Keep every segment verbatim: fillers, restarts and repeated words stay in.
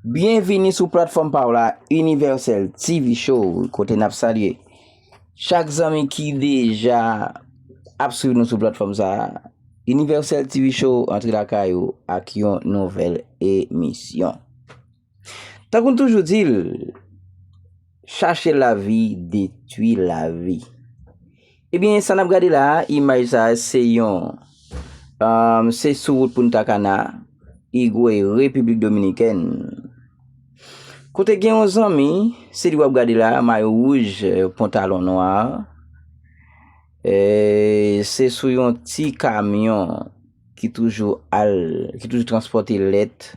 Byenvini sou platfòm pa w la, Universal T V Show, kote n ap salye chak zanmi ki deja ap swiv nou sou platfòm sa a. Universal T V Show antre lakay ou ak yon nouvèl emisyon. Tankou n toujou di l, chache lavi detwi lavi. Ebyen, sa n ap gade la a, imaj sa a, se yon, um, se sou wout Punta Cana, Higüey, Repiblik Dominikèn. Kote gen yon zanmi, se li w ap gade la a, mayo wouj, eh, pantalon nwa. Eh, se sou yon ti kamyon ki toujou al, ki toujou transpòte lèt.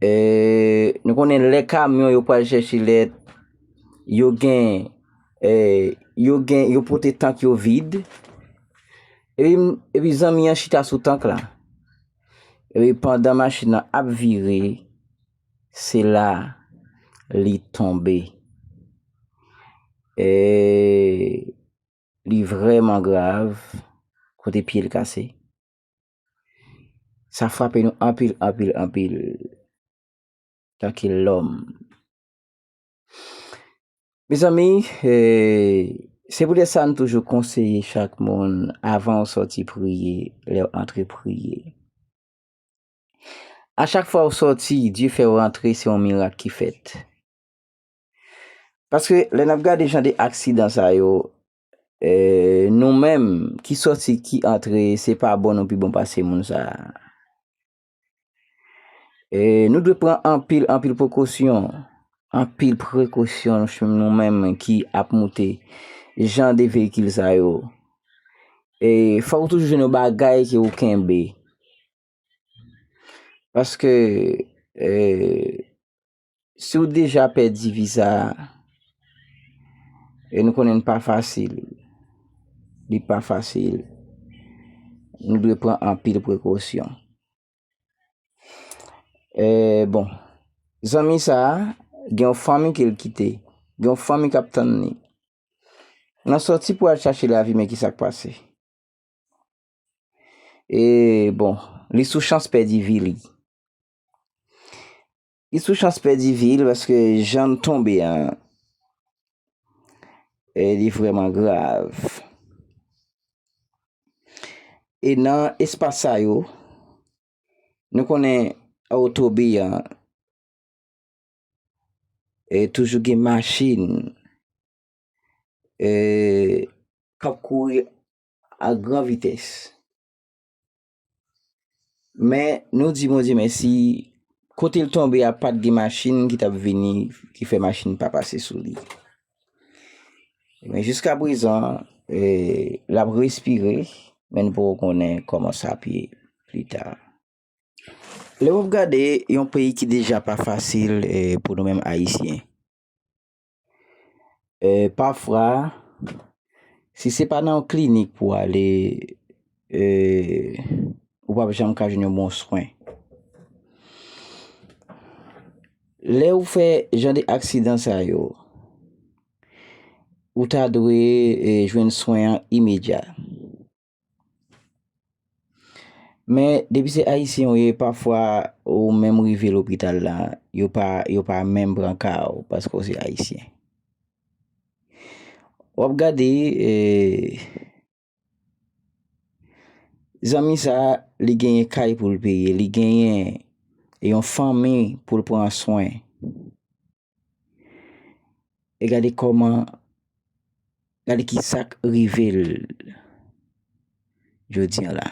Eh, nou konnen lè kamyon yo pral chèche lèt, yo gen, eh, yo gen, yo pote tank yo vid. Epi, epi zanmi an chita sou tank la. Epi pandan machin nan ap vire, se la li tonbe. E li vrèman grav, kote pye l kase. Sa frape nou anpil, anpil, anpil. Tanke lòm. Mezanmi, eh, se poutèt sa n toujou konseye chak moun, avan w sòti priye, lè w antre priye. A chak fwa w sòti, Dye fè w rantre, se yon mirak ki fèt. Paske lè n ap gade jan de aksidan sa yo, eh, nou menm ki sòti, ki antre, se pa bon nou pi bon pase moun sa a. E nou dwe pran anpil, anpil prekosyon, anpil prekosyon nou menm ki ap moute jan de veyikil sa yo. E fòk ou toujou jwenn yon bagay ke ou kenbe. Paske, eh, si w deja pèdi vi sa a, e nou konnen l pa fasil, li pa fasil, nou dwe pran anpil prekosyon. Eh, bon, zanmi sa a, gen yon fanmi ke l kite, gen yon fanmi k ap tann li. Nan sòti pou al chache lavi, men ki sa k pase. E, bon, li sou chans pèdi vi li. Li sou chans pèdi vi l paske jan l tonbe an, e, li vrèman grav. E nan espas sa yo, nou konnen otobi an, e toujou gen machin, e k ap kouri a gran vitès. Men nou di Bondye mèsi, kote l tonbe a pa t gen machin ki t ap vini, ki fè machin pa pase sou li. Men jiska prezan, e, l ap respire, men nou poko konnen kòman sa ap ye pli ta. Lè w ap gade yon peyi ki deja pa fasil, e, pou nou menm Ayisyen. E, pafwa, si se pa nan yon klinik pou w ale, e, ou p ap janm ka jwenn yon bon swen. Lè ou fè jan de aksidan sa yo, ou ta dwe, e, jwenn swen an imedya. Men, depi se Ayisyen ou ye, pafwa ou menm rive lopital la, yo pa, yo pa menm pran ka w paske w se Ayisyen. W ap gade, e, zanmi sa a, li genyen kay pou l peye, li genyen yon fanmi pou l pran swen. E gade kòman, gade ki sa k rive l jodi a la.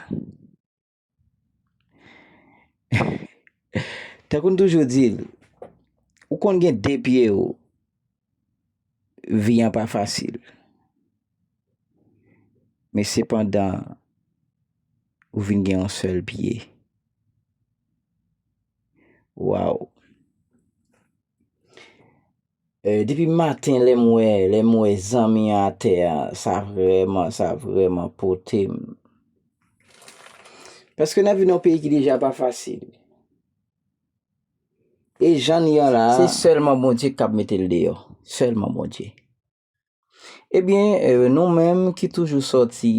Tankou n toujou di l, ou konn gen de pye w, vi an pa fasil. Men sepandan, ou vin gen yon sèl pye. Waw. E, depi maten, lè m wè, lè m wè zanmi an atè a, sa vrèman, sa vrèman pote m. Paske n ap viv nan yon peyi ki deja pa fasil. E jan n ye an la a, se sèlman Bondye k ap mete l deyò. Sèlman Bondye. Ebyen, e, nou menm ki toujou sòti,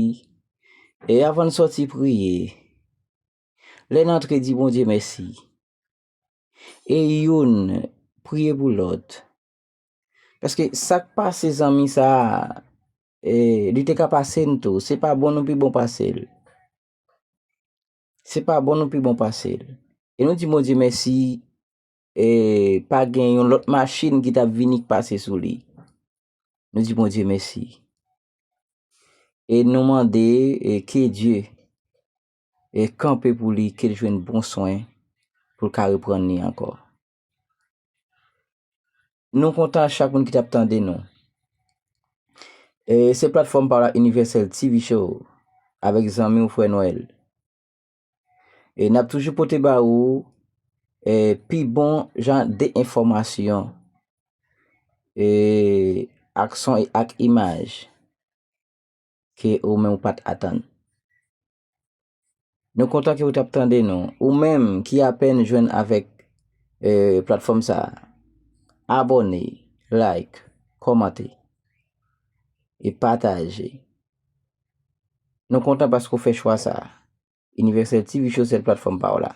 e avan n sòti priye, lè n antre di Bondye mèsi. E youn priye pou lòt. Paske sa k pase zanmi sa a, e, li te ka pase n tou. Se pa bon nou pi bon pase l. Se pa bon nou pi bon pase l. E nou di Bondye mèsi, e pa gen yon lòt machin ki t ap vini k pase sou li. Nou di Bondye mèsi. E nou mande, e, ke Dye, e, kanpe pou li, ke l jwenn bon swen, pou l ka reprann li ankò. Nou kontan chak moun ki t ap tande nou. E se platfòm pa w la, Universal T V Show, avèk zanmi w Frè Nwèl. E n ap toujou pote ba ou, e, pi bon jan de enfòmasyon, e, ak son e ak imaj ke ou menm ou pa t atann. Nou kontan ke ou t ap tande nou. Ou menm ki apèn jwenn avèk, e, platfòm sa a, abòne, like, kòmante e pataje. Nou kontan paske w fè chwa sa a. Universal T V Show, sèl platfòm pa w la.